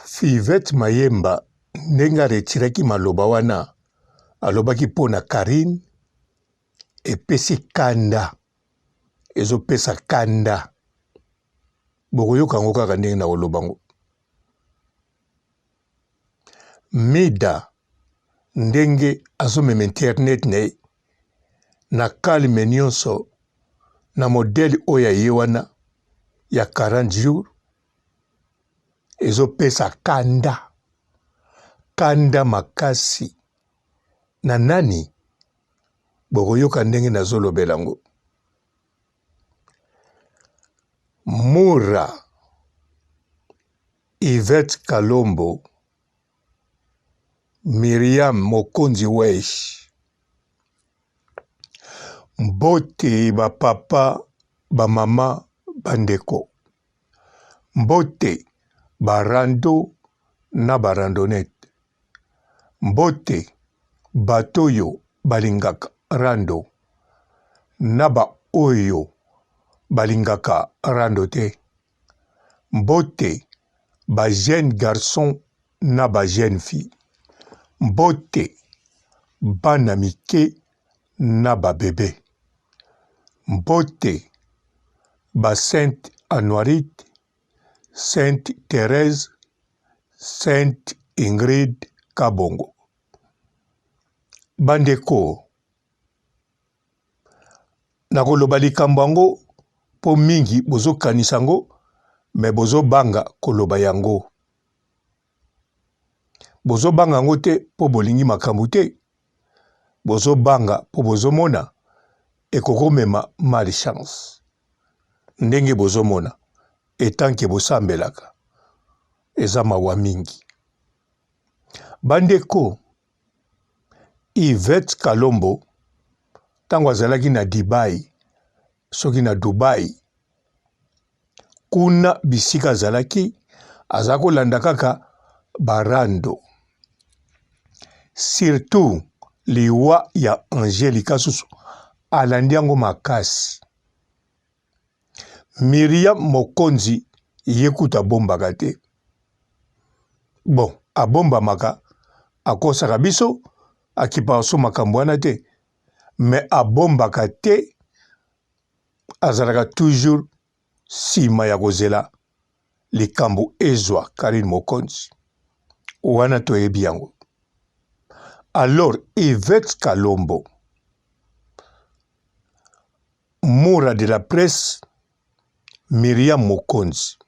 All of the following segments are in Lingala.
Fivette Mayemba ndenge a retiraki maloba wana alobaki mpo na Carine epesi kanda, ezopesa kanda. Bokoyoka yango kaka ndenge nakoloba yango. Mida ndenge azomema internet na ye na calme nyonso na modèle oyo ya ye wana ya 40 jours ezopesa kanda kanda makasi na nani bokoyoka ndenge nazolobela yango mura Yvette Kalombo Miriam Mokonzi Wesh Mbote ba papa ba mama ba ndeko Mbote ba rando na ba randonnette Mbote bato oyo balingaka rando na ba oyo balingaka rando te Mbote ba jeunes garçons na ba jeunes filles Mbote bana mike na ba bebes Mbote ba sainte Anuarite, sainte Therèse, sainte Ingrid Kabongo. Bandeko, nakoloba likambo yango mpo mingi bozokanisa yango me bozobanga koloba yango. Bozobanga yango te mpo bolingi makambo te, bozobanga mpo bozomona ekokomema malchance ndenge bozomona etanke bosambelaka eza mawa mingi bandeko. Yvette Kalombo ntango azalaki na Dubai soki na Dubai kuna bisika azalaki aza kolanda kaka barando surtout liwa ya Angelica susu alandi yango makasi Miriam Mokonzi ye kutu abombaka te bon abombamaka akosaka biso akipaka so makambo wana te mais abombaka te azalaka toujours sima ya kozela likambo ezwa Carine Mokonzi wana toyebi yango alors Yvette Kalombo Mura de la presse Miriam Mokonzi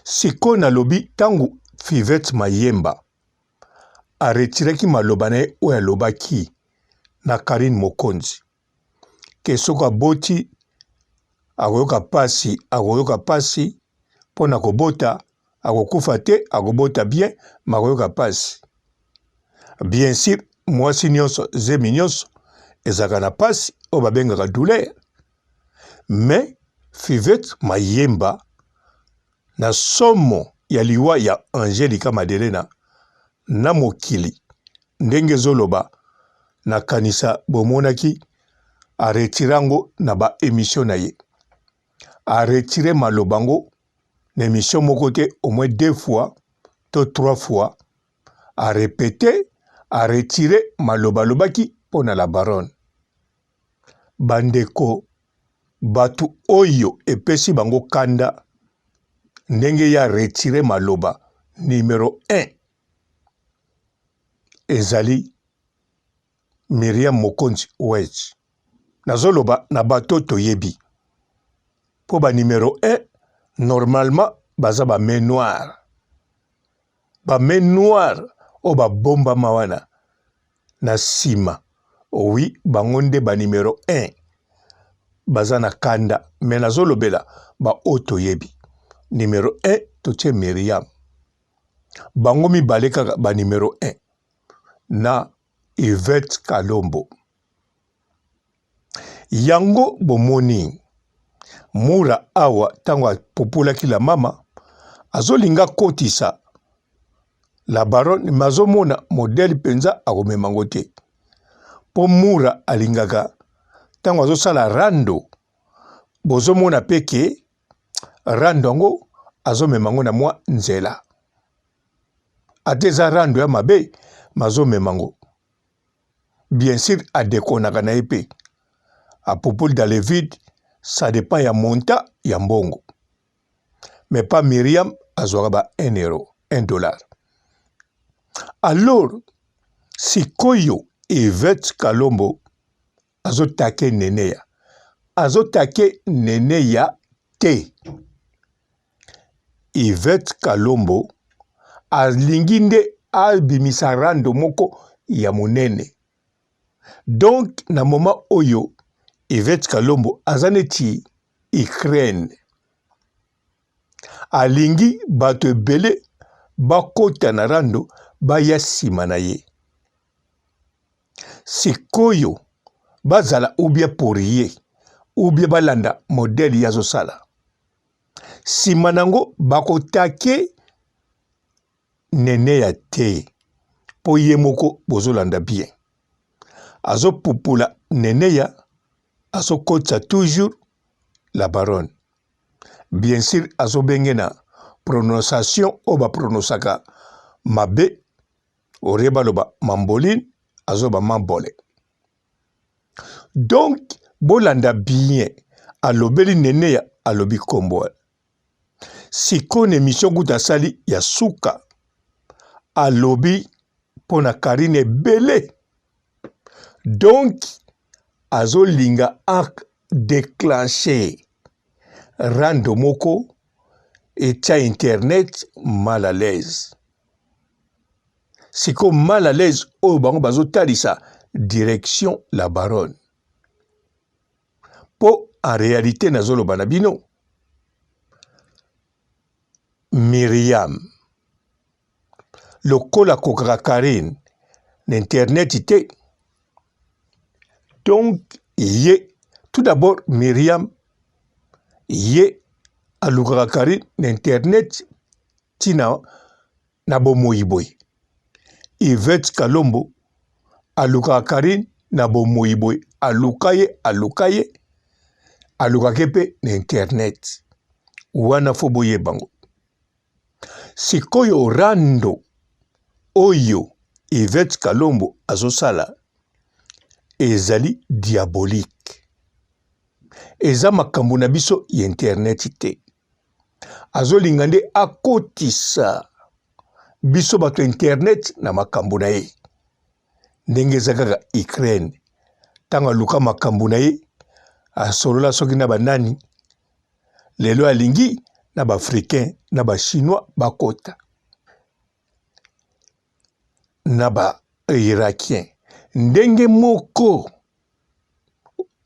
sikoyo nalobi ntango Fivette Mayemba aretiraki maloba na ye oyo alobaki na Carine Mokonzi ke soki aboti akoyoka pasi akoyoka pasi mpo na kobota akokufa te akobota bien ma akoyoka pasi bien sur mwasi nyonso zemi nyonso ezalaka na pasi oyo babengaka douleur mais Fivette Mayemba na somo ya liwa ya Angelica Madelena na mokili ndenge ezoloba nakanisa bomonaki a retire yango na ba emission na ye a retire maloba yango na emission moko te au moins deux fois to trois fois a repete a retire maloba alobaki mpo na la baronne Bandeko batu oyo epesi bango kanda ndenge ye a retire maloba numero 1 ezali Miriam Mokonzi Wetch. Nazoloba na bato toyebi mpo ba numero 1 normalement baza ba main noire ba main noire oyo babombama wana na sima oui bango nde ba numero 1 baza na kanda me nazolobela ba oyo toyebi numero 1 totie Miriam bango mibale kaka ba numero 1 na Yvette Kalombo Yango bomoni mura awa tango apopolaki la mama azolinga akotisa la baronne mais azomona modèle penza akomema ngo te po mura alingaka tango azosala rando bozomona pe ke rando yango azomema ngo na mwa nzela. Ata eza rando ya mabe mazomema ngo. Bien sûr adekonaka na ye mpe apupuli dans le vide, ça dépend ya montant ya mbongo. Mais pas Myriam azwaka ba 1 euro, 1 dollar. Alors sikoyo Yvette Kalombo azotake Neneya, azotake Neneya te. Yvette Kalombo alingi nde abimisa rando moko ya monene. Donc na moment oyo Yvette Kalombo aza neti Ukraine. Alingi bato ebele bakota na rando baya nsima na ye. Sikoyo bazala ou bien pour ye ou bien balanda modèle ye azosala. Sima nango bakotake Neneya te po ye moko bozolanda bien azopupula Neneya azokotisa toujours la baronne bien sur azobenge na prononciation oyo ba prononcaka mabe orie baloba mamboline azoba mambole donc bolanda bien alobeli neneya alobi kombo wana sikoyo na emission kuta asali ya suka alobi mpo na Karine ebele donc azolinga a declencher rando moko etia internet mal à l'aise sikoyo mal à l'aise oyo bango bazotalisa direction la baronne mpo en réalité nazoloba na bino Myriam lokola akokaka Carine na internet te donc ye tout d'abord Myriam ye alukaka Carine na internet ntina na bomoyi boye Yvette Kalombo alukaka Carine na bomoyi boye aluka ye aluka ye alukaka ye mpe na internet wana fo boyeba ngo sikoyo rando oyo Yvette Kalombo azosala ezali diabolique eza makambo na biso ya internet te azolinga nde akotisa biso bato ya internet na makambo na ye ndenge eza kaka Ukraine ntango aluka makambo na ye asolola soki na banani lelo alingi na baafricain na bachinois bakota na ba irakien ndenge moko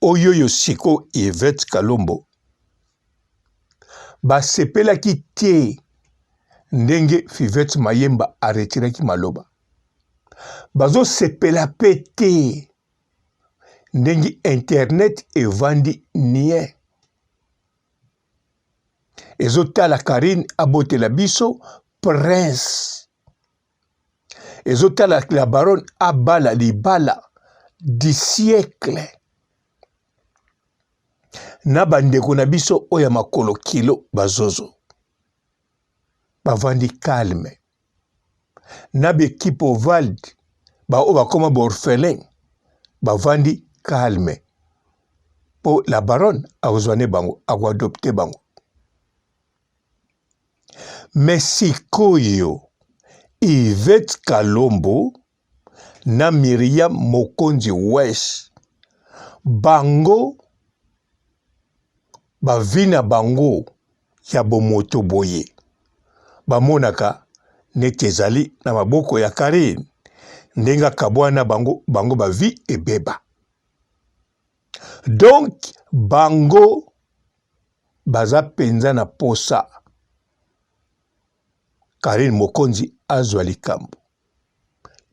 oyoyo siko Yvette Kalombo basepelaki te ndenge Fivette Mayemba aretiraki maloba bazosepela pe te ndenge internet evandi nie ezotala Carine abotela biso prince ezotala la baronne abala libala du siècle na bandeko na biso oyo ya makolo kilo bazozo bavandi calme na baekipe ovald baoyo bakoma baorphelin bavandi calme mpo la baronne akozwa ne bango akoadopte bango me sikoyo Yvette Kalombo na Miriam Mokonzi Wesh bango ba vie na bango ya bomoto boye bamonaka neti ezali na maboko ya Carine ndenge akabwana bango bango ba vie ebeba donc bango baza penza na posa Carine Mokonzi azwa likambo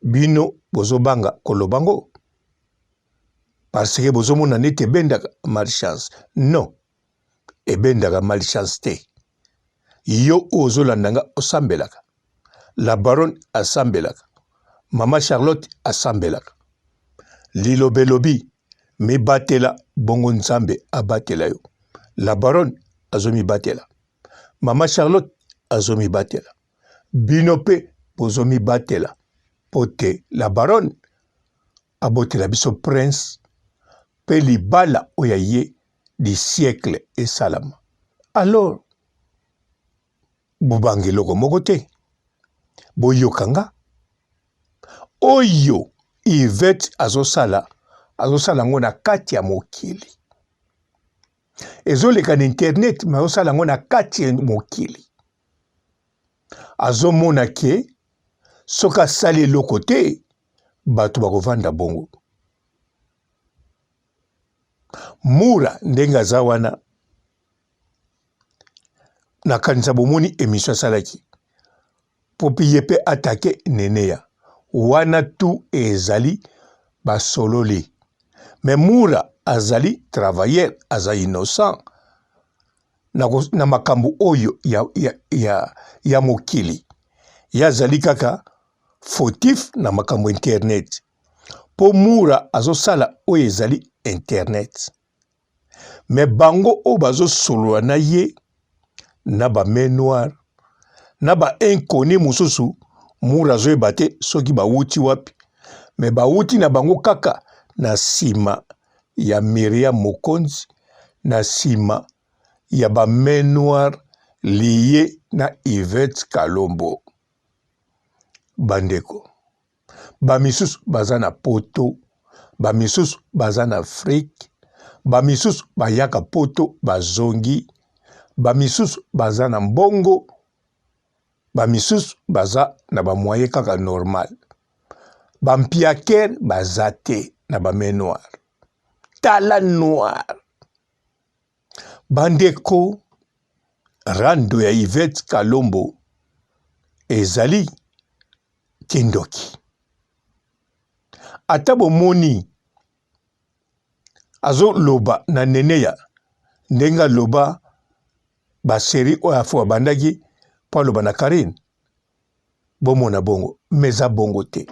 bino bozobanga koloba ngo parce que bozomona neti ebendaka malchance non ebendaka malchance te yo oyo ozolanda nga osambelaka la baronne asambelaka mama charlotte asambelaka liloba elobi mibatela bongo nzambe abatela yo la baronne azomibatela mama charlotte azomibatela bino mpe. Bozomibatela mpo te la baronne abotela biso prince mpe libala oyo ya ye du siècle esalama. Alors bobanga eloko moko te, boyoka nga oyo Yvette azosala, azosala yango na kati ya mokili, ezoleka na internet, me azosala yango na kati ya mokili. Azomona ke soki asali eloko te bato bakovanda bongo. Mura ndenge aza wana, nakanisa bomoni emission asalaki mpo mpe ye mpe atake Neneya wana tout ezali basololi mais Mura azali travailleur, aza innocent na, na makambo oyo ya, ya, ya, ya mokili. Ye azali kaka fautif na makambo internet mpo Mura azosala oyo ezali internet. Me bango oyo bazosolola na ye na ba main noire na ba inconnu mosusu, Mura azoyeba te soki bawuti wapi, me bawuti na bango kaka na nsima ya Miriam Mokonzi, na nsima ya ba main noire liye na Yvette Kalombo. Bandeko, ba misusu baza na poto, ba misusu baza na Afrique, ba misusu bayaka poto bazongi, ba misusu baza na mbongo, ba misusu baza na ba moyen kaka normal. Ba mpiaker baza te na ba main noire. Tala noir. Bandeko, rando ya Yvette Kalombo ezali kindoki. Ata bomoni azoloba na Neneya ndenge aloba ba serie oyo afo abandaki mpo aloba na Carine, bomona bongo mais eza bongo te.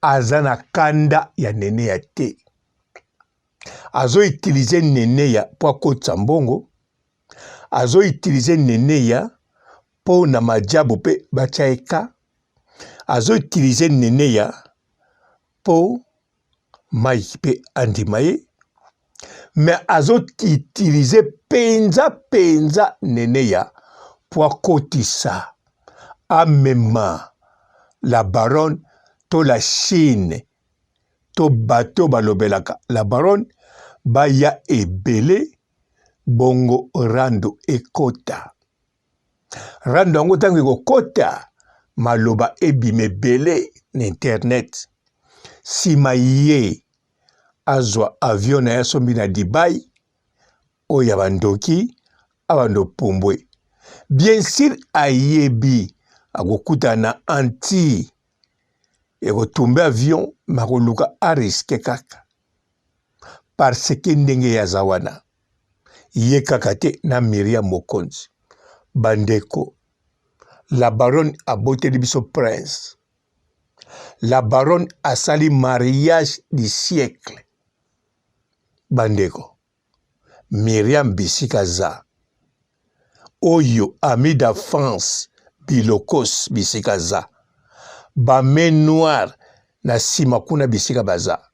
Aza na kanda ya Neneya te. Azo utiliser Neneya mpo akotisa mbongo, azo utiliser Neneya mpo na majabu mpe batya ye ka, azo utiliser Neneya mpo Mike mpe andima ye, mais azo utiliser mpenza mpenza Neneya mpo akotisa amema la baronne to la Chine to bato balobelaka la baronne baya ebele bongo rando ekota. Rando yango ntango ekokota maloba ebima ebele na internet. Nsima ye azwa avion na ye asombi na Dubai oyo ya bandoki abanda opumbwe. Bien sur ayebi akokutana na anti ekotumbe avion me akoluka ariske kaka parce que ndenge ye aza wana ye kaka te na Miriam Mokonzi. Bandeko, la baronne aboteli biso prince, la baronne asali mariage du siècle. Bandeko, Miriam bisika aza oyo Amida France bilokos bisika aza ba main noire na sima kuna bisika baza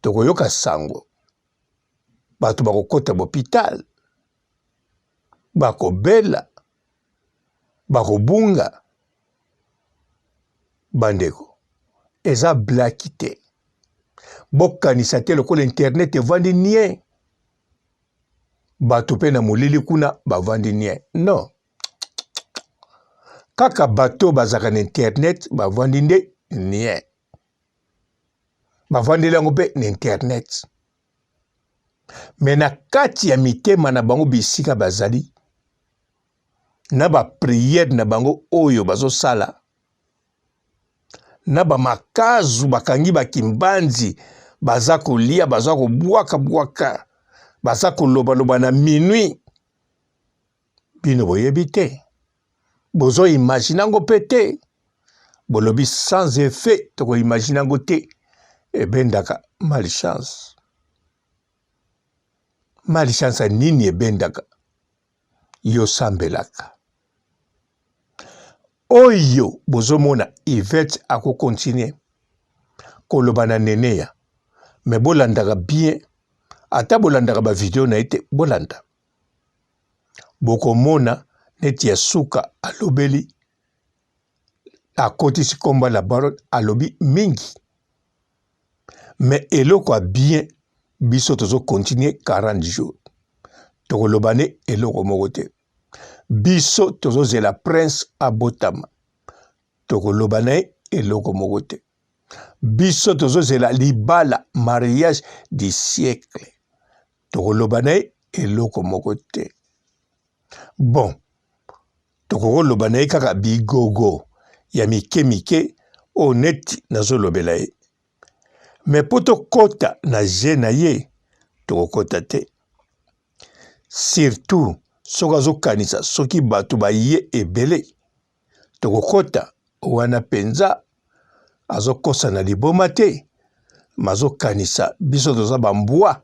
tokoyoka sango bato bakokota bopital bakobela bakobunga bandeko eza blaki te bokanisa te lokola internet evandi nie bato mpe na molili kuna bavandi nie non kaka bato bazalaka na internet bavandi nde nie bavandeli yango mpe na internet me na kati ya mitema na bango bisika bazali na ba prière na bango oyo bazosala na ba makazu bakangi ba kimbanzi baza kolia baza kobwaka bwaka baza kolobaloba na minuit bino boyebi te bozo imagine yango mpe te bolobi sans effet toko imagine yango te ebendaka malchance malchance ya nini ebendaka yo sambelaka. Oyo bozomona Yvette ako continuer koloba na Neneya mais bolandaka bien ata bolandaka ba video na ye te bolanda bokomona neti ya suka alobeli akotisi kombo la baronne alobi mingi mais eloko ya bien biso tozo continuer 40 jours tokoloba nde eloko moko te biso tozozela prince abotama tokoloba na ye eloko moko te biso tozozela libala mariage du siècle tokoloba na ye eloko moko te bon tokokoloba na ye kaka bigogo ya mike mike oyo neti nazolobela ye me mpo tokɔta na je na ye tokokɔta te surtout soki azokanisa soki bato baye ebele tokokota wana mpenza azokosa na liboma te mazokanisa biso toza bambwa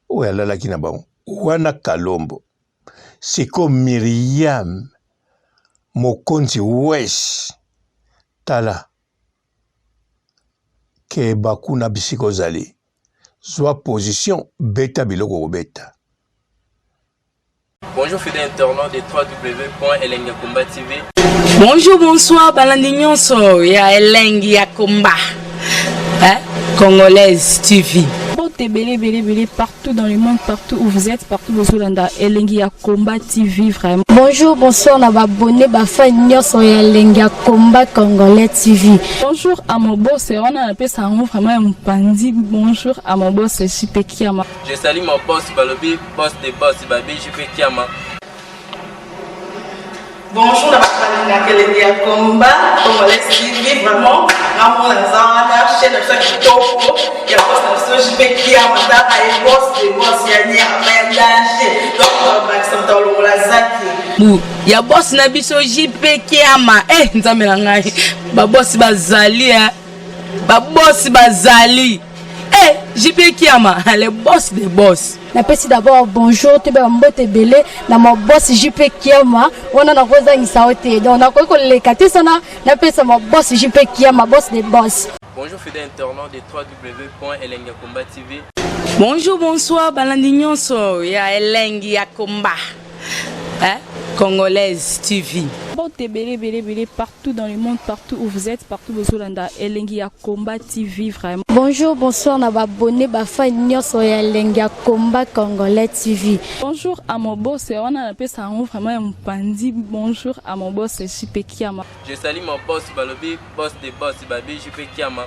oyo alalaki na bango wana kalombo siko miriam mokonzi wesh tala keba kuna bisika ozali zwa position beta biloko kobeta. Bonjour fidèles internautes de www.elengiyakomba TV. Bonjour, bonsoir, balandi nyonso ya Elengi ya Komba. Hein? Congolaise TV. Mbote ebele ebele ebele partout dans le monde, partout où vous êtes, partout bozolanda Elengi ya Combat TV vraiment. Bonjour, bonsoir na ba abonné ba fan nyonso ya Elengi ya Combat Congolais TV. Bonjour à mon boss, wana napesa yango vraiment ya mopanzi. Bonjour à mon boss JP Kiama. Je salue mon boss Balobi, boss de boss Babi JP Kiama. Bonjour na bato balingaka elengi ya combat congolais TV vraiment ngamona naza wana chaîne na biso ya kitoko ya boss na biso JP Kiama tala ye boss de boss ya nyama ya danger donc bakisa moto alongola zaki Bu ya boss na biso JP Kiama eh nzambe na ngai ba boss bazali eh ba boss bazali eh JP Kiama le boss de boss. Napesi d'abord bonjour toyeba mbote ebele na ma boss JP Kiama wana nakozangisa yo te donc nakoki koleka te sana napesa ma boss JP Kiama boss de boss. Bonjour fidèles internautes de www.elengiyakomba TV. Bonjour, bonsoir, balandi nyonso ya Elengi ya Komba. Hein? Congolaise TV. Mbote ebele ebele ebele partout dans le monde, partout où vous êtes, partout bozolanda Elengi ya Combat TV vraiment. Bonjour, bonsoir na ba abonné ba fan nyonso ya Elengi ya Combat Congolais TV. Bonjour à mon boss, wana napesa yango vraiment ya mopanzi. Bonjour à mon boss JP Kiama. Je salue mon boss Balobi, boss de boss Babi JP Kiama.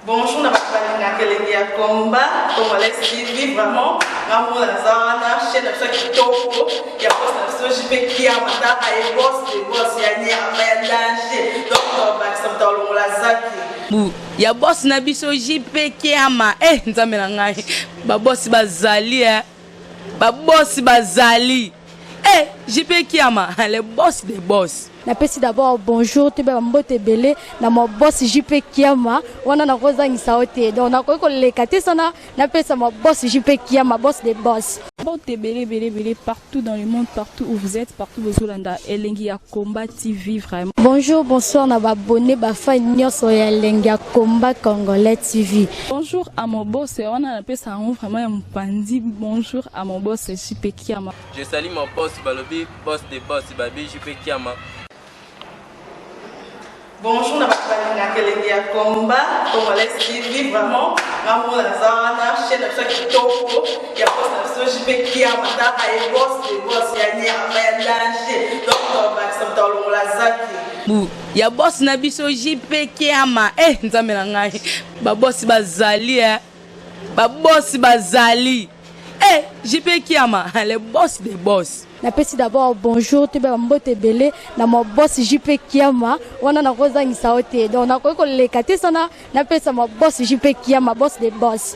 Bonjour na bato balingaka elengi ya combat congolais TV vraiment ngamona naza wana chaîne na biso ya kitoko ya boss na biso JP Kiama tala ye boss de boss ya nyama ya danger donc bakisa moto alongola zaki Bu ya boss na biso JP Kiama eh nzambe na ngai ba boss bazali eh ba boss bazali eh JP Kiama le boss de boss. Napesi d'abord bonjour toyeba mbote ebele na ma boss JP Kiama wana nakozangisa yo te donc nakoki koleka te sana napesa ma boss JP Kiama boss de boss. Mbote ebele ebele ebele partout dans le monde, partout où vous êtes, partout bozolanda Elengi ya Combat TV vraiment. Bonjour, bonsoir na ba abonné ba fan nyonso ya Elengi ya Combat Congolais TV. Bonjour à mon boss, wana napesa yango vraiment ya mopanzi. Bonjour à mon boss JP Kiama. Je salue mon boss Balobi, boss de boss Babi JP Kiama. Bonjour na bato balingaka elengi ya combat congolais TV vraiment ngamona naza wana chaîne na biso ya kitoko ya boss na biso JP Kiama tala ye boss de boss ya nyama ya danger donc bakisa moto alongola zaki Bu ya boss na biso JP Kiama eh nzambe na ngai ba boss bazali eh ba boss bazali eh JP Kiama le boss de boss. Napesi d'abord bonjour toyeba mbote ebele na ma boss JP Kiama wana nakozangisa yo te donc nakoki koleka te sana napesa ma boss JP Kiama boss de boss.